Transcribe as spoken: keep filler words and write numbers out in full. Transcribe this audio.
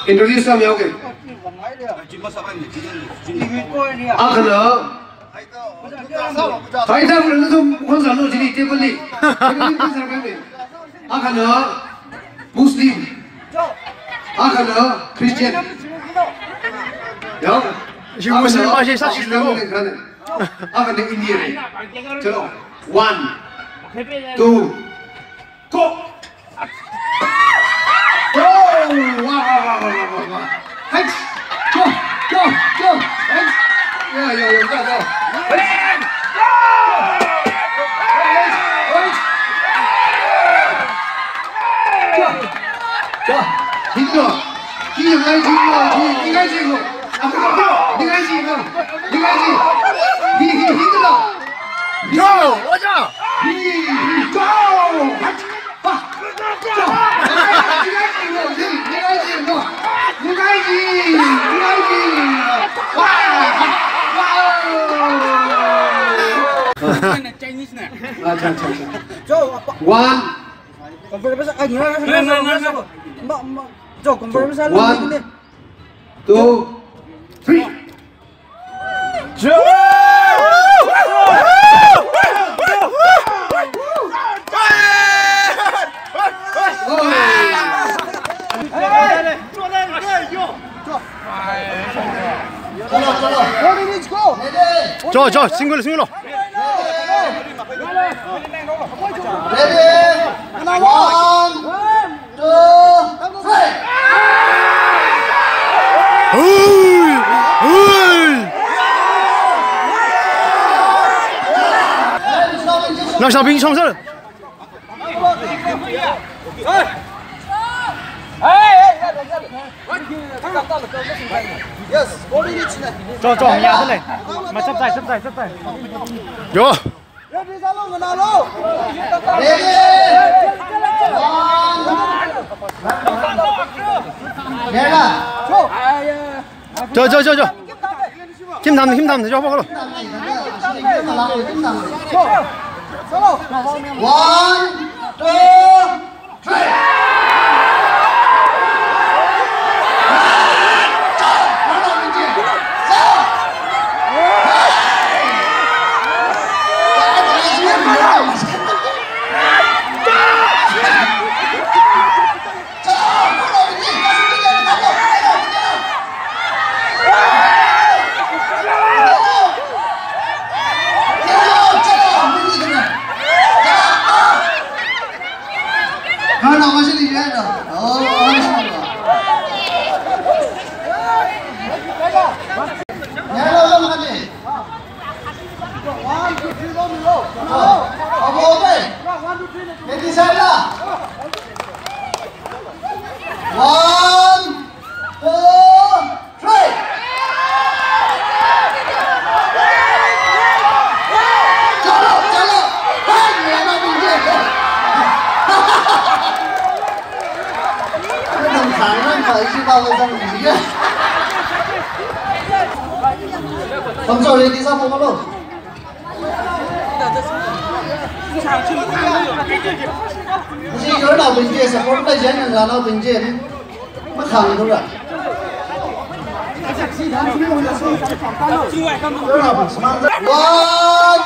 Introduce sāmilu. Akhana. Thaida khun nathum khonsālu chili table li. Akhana Muslim. Akhana Christian. Yo. Shi Muslim ba shi sāshi lo. Akhana Indian. Chalo. One, two, go! Go! Wah, wah, wah. Thanks. Go, go, go. Thanks. Yeah, yeah, yeah, go, go. Thanks. Thanks. Thanks. Go. Go. Hit go. Hit, hit, hit, hit, hit, hit, hit. Go. Go. Go. Go. Chinese ne. Acha, acha, acha. One. Compromise, ah, no, no, no, no, no. Ma, ma, jo, compromise, one, two, three. 저, 저, single, single. Ready? One, two, three. হুই! হুই! নকশা বিং সংসার। 저, 저, 야, 그래. 마, 잡자, 잡자, 잡자. 요. Ready, sir? Ready? One. Ready? 저, 저, 저, 저. 힘 담네, 힘 담네. 저, 봐라. One, two, three. One, two, three. Chalo, chalo. Hai, miyana bingje. Nang khang nang khai shi ba lo zang bingje. Pamcho ready, sir, pamlo. Shi yornao bingje, support la jen nganao bingje. Makhang dura. One,